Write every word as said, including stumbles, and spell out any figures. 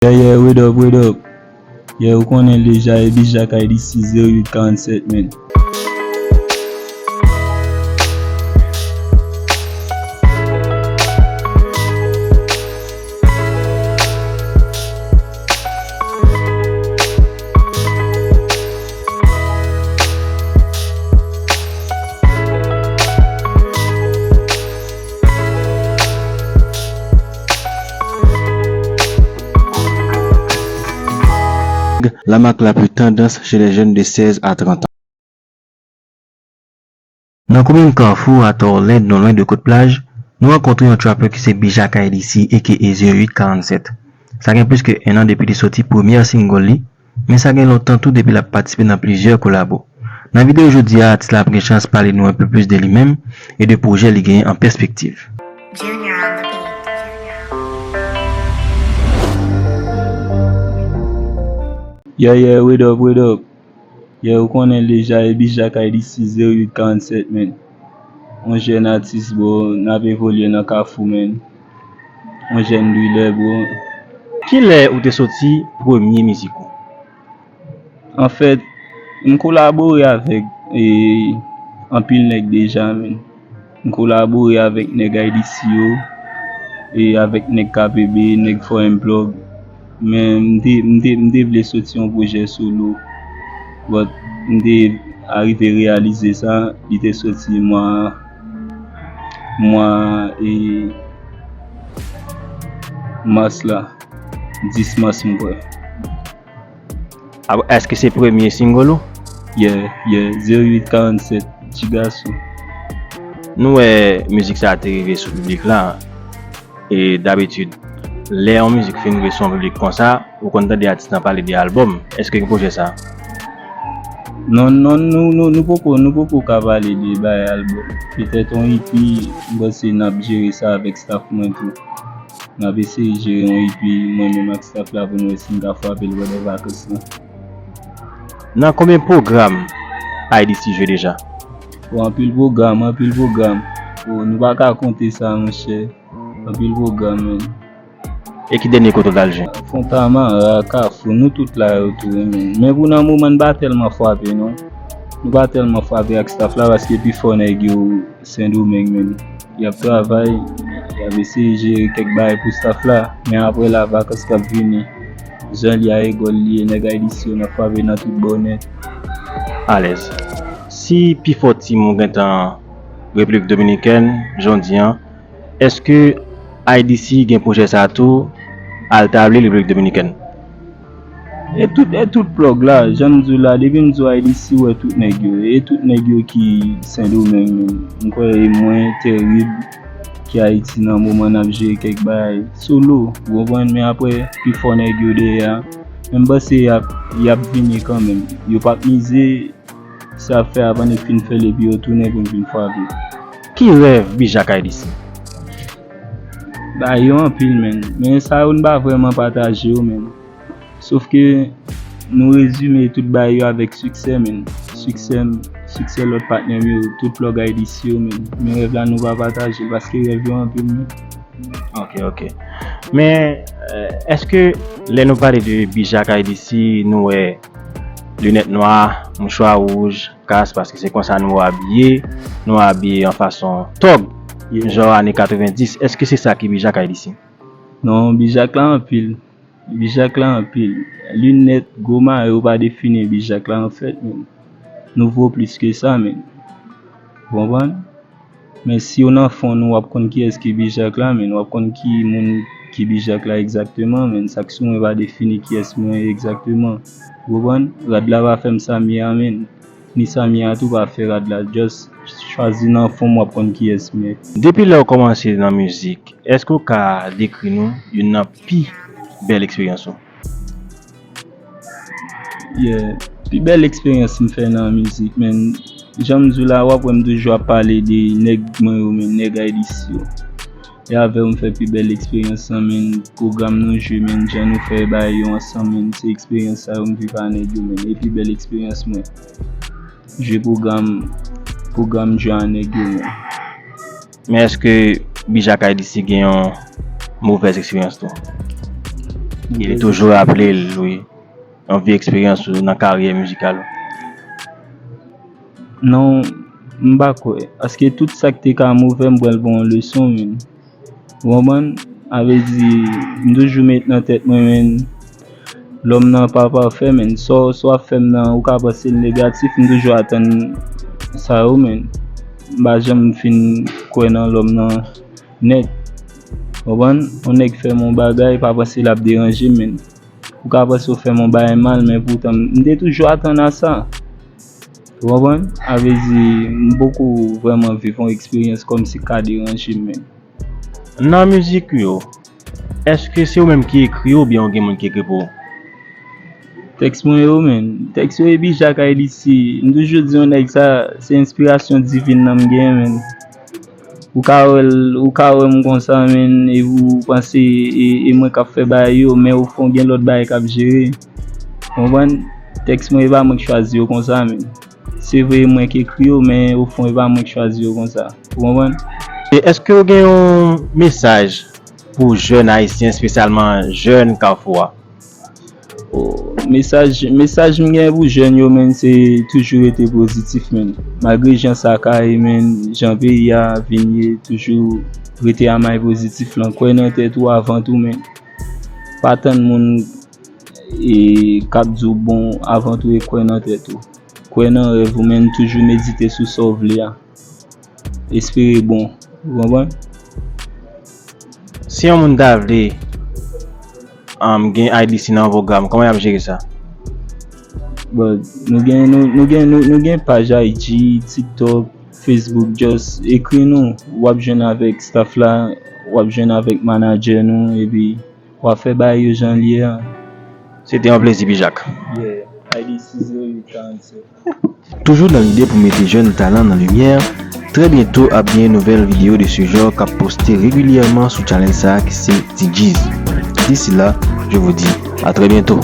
Yeah, yeah, what up, what up? Yeah, ou konnen deja, e Bijak I D C zewo uit karannsèt, man. La marque la plus tendance chez les jeunes de seize à trente ans. Nan komin Kafou, atò Lend, non lwen de Kot Plaj, nou rankontre yon trapper ki se Bijak I D C, A K A zewo uit karannsèt. Sa gen plis ke en an depi li soti premyè single li, men sa gen lontan tou depi l ap patisipe nan plizyè kolabo. Nan videyo jodi a, atis la ap gen chans pale nou enpe plis de li menm e de pwojè li genyen an pèspektiv. Junior on the beat. Yeah, yeah, what up, what up? Yeah, ou konnen deja, e Bijak I D C zewo uit karannsèt, man. Yon jèn atis, bro, n ap evolye nan Kafou, man. Yon jèn drilè, bro. Kilè ou te soti premye mizik ou? Anfèt, m kolabore avèk, e, anpil nèg deja, man. M kolabore avèk nèg I D C yo, e avèk nèg K P B, nèg Foreign Plug. Men m te, m te, m te vle soti yon pwojè solo. But m te arive reyalize sa, li te soti mwa, mwa, e, mas la, dis mas m kwè. Ah, èske se premye single ou? Yeah, yeah, zewo uit karannsèt, ti gason. Nou wè mizik sa a te rive sou piblik la. E dabitid, lè yon mizik fin rive sou yon piblik konsa, ou konn tande atis lan pale de albòm. Èske gen pwojè sa? Non, non, nou, nou, nou poko, nou poko ka pale de bay albòm. Petèt yon E P, m panse n ap jere sa avèk staff mwen tou. N ap eseye jere yon E P, mwen menm ak staff la, pou n wè si n ka frape l pandan vakans lan. Nan konbyen pwogram I D C jwe deja? O, anpil pwogram, anpil pwogram. O, nou pa ka konte sa, monchè. Anpil pwogram, man. E ki dènye kote w t al jwe? Fontamara, Kafou, nou tout la yo tou, man. Men pou nan moman, n pa tèlman frape, non. Nou pa tèlman frape ak staff la, paske pifò nèg yo Sendomeng, man. Y ap travay, y ap eseye jere kèk bagay pou staff la, men apre la, vakans k ap vini, jan li a egòl li ye, nèg I D C yo n ap frape nan tout bò nèt. Alèz. Si pifò team ou gentan Repiblik Dominikèn, jan w di an, èske I D C gen pwojè sa tou, al tabli Repiblik Dominikèn? E tout, e tout plug la, jan m di w la, depi m di w I D C, w wè tout nèg yo, e tout nèg yo ki Sendomeng menm. M kwè e mwen, Terib, ki Ayiti nan moman n ap jere kèk bagay solo, ou konprann, men apre, pifò nèg yo dèyè a. Men m panse y ap, y ap vini kanmenm. Yo p ap mize, sa ap fè avan n fin fè l epi yo tounen pou n vin frape. Ki rèv Bijak I D C? Bagay yo anpil, menn. Men sa yo n pa vrèman pataje yo, menn. Sof ke nou rezime tout bagay yo avèk siksè, menn. Siksè m, siksè lòt patnè m yo, tout plug I D C yo, menn. Men rèv la nou pa pataje l, paske rèv yo anpil, menn. Ok, ok. Men, eh, èske lè nou pale de Bijak I D C, nou wè linèt nwa, mouchwa wouj, kas, paske se konsa nou abiye, nou abiye an fason tòg, jan ane katrevenndis. Èske se sa ki Bijak I D C? Non, Bijak la anpil. Bijak la anpil. Linèt, gwo mayo pa defini Bijak la anfèt, menn. Nou vo plis ke sa, menn. Ou konprann? Men si w nan fon nou, w ap konn kiyès ki Bijak la, menn. W ap konn ki moun ki Bijak la egzakteman, menn. Sa k sou mwen pa defini kiyès mwen ye egzakteman. Ou konprann? Rad la pa fè m sa m ye a, menn. Ni sa m ye a tou pa fè rad la. Just chwazi nan fon m, w ap konn kiyès m ye. Depi lè w kòmanse nan mizik, èske w ka dekri nou youn nan pi bèl eksperyans ou? Yeah. Pi bèl eksperyans m fè nan mizik, menn. Jan m di w la, w ap wè m toujou ap pale de nèg mwen yo, menn, nèg I D C yo. E avè yo m fè pi bèl eksperyans lan, menn. Pwogram nou jwe, menn, jan nou fè bagay yo ansanm, menn. Se eksperyans sa yo m viv a nèg yo, menn. E pi bèl eksperyans mwen. Jwe pwogram, pwogram jwe a nèg yo, menn. Men èske Bijak I D C gen yon movèz eksperyans tou? Li toujou raple l, wi, yon vye eksperyans ou nan karyè mizikal ou? Non, m pa kwè. Paske tout sa k te ka move m, m pral ba w yon leson, menn. Ou konprann? A vle di, m toujou met nan tèt mwen, menn, lòm nan pa pafè, menn. Sa w, sa w ap fè m nan, ou ka panse l negatif, m toujou atann sa yo, menn. M pa janm fin kwè nan lòm nan nèt. Konprann? Yon nèg fè m yon bagay, pa panse l ap deranje m, menn. Ou ka panse w fè m yon bagay mal, men poutan, m te toujou atann a sa. Ou konprann? A vle di, m poko vrèman viv yon eksperyans kòmsi k ka deranje m, menn. Nan mizik ou yo, èske se ou menm ki ekri yo oubyen ou gen moun ki ekri pou ou? Tèks mwen yo, menn. Tèks yo epi Jacques Haïti. M toujou di yon nèg sa, se enspirasyon divin nan m gen, menn. Ou ka wè l, ou ka wè m konsa, menn, e ou panse e, e mwen k ap fè bagay yo, men ofon gen lòt bagay k ap jere. Konprann? Tèks mwen, e pa mwen k chwazi yo konsa, menn. Se vre, e mwen k ekri yo, men ofon, e pa mwen k chwazi yo konsa. Ou konprann? E èske w gen yon mesaj pou jèn ayisyen, espesyalman jèn Kafou a? O, mesaj, mesaj m gen pou jèn yo, menn, se toujou rete pozitif, menn. Malgre jan sa ka ye, menn, jan peyi a vin ye, toujou rete a may pozitif lan. Kwè nan tèt ou avan tou, menn. Pa tann moun, e, k ap di w bon avan tou e kwè nan tèt ou. Kwè nan rèv ou, menn, toujou medite sou sa w vle a. Espere bon. Ou konprann? Si yon moun ta vle, um, gen I D C nan yon pwogram, kòman y ap jere sa? Bon, nou gen, nou, nou gen, nou, nou gen paj I G, TikTok, Facebook, just ekri nou. W ap jwenn avèk staff la, w ap jwenn avèk manadjè nou, epi w ap fè bagay yo jan l ye a. Se te yon plezi, Pi Jak. Yeah, I D C zewo uit karannsenk. Toujou nan lide pou mete jèn talan nan limyè, trè byento ap gen yon nouvèl videyo de ce genre k ap poste regilyèman sou channel sa a ki se T G's. D'ici là, je vous dis à très bientôt.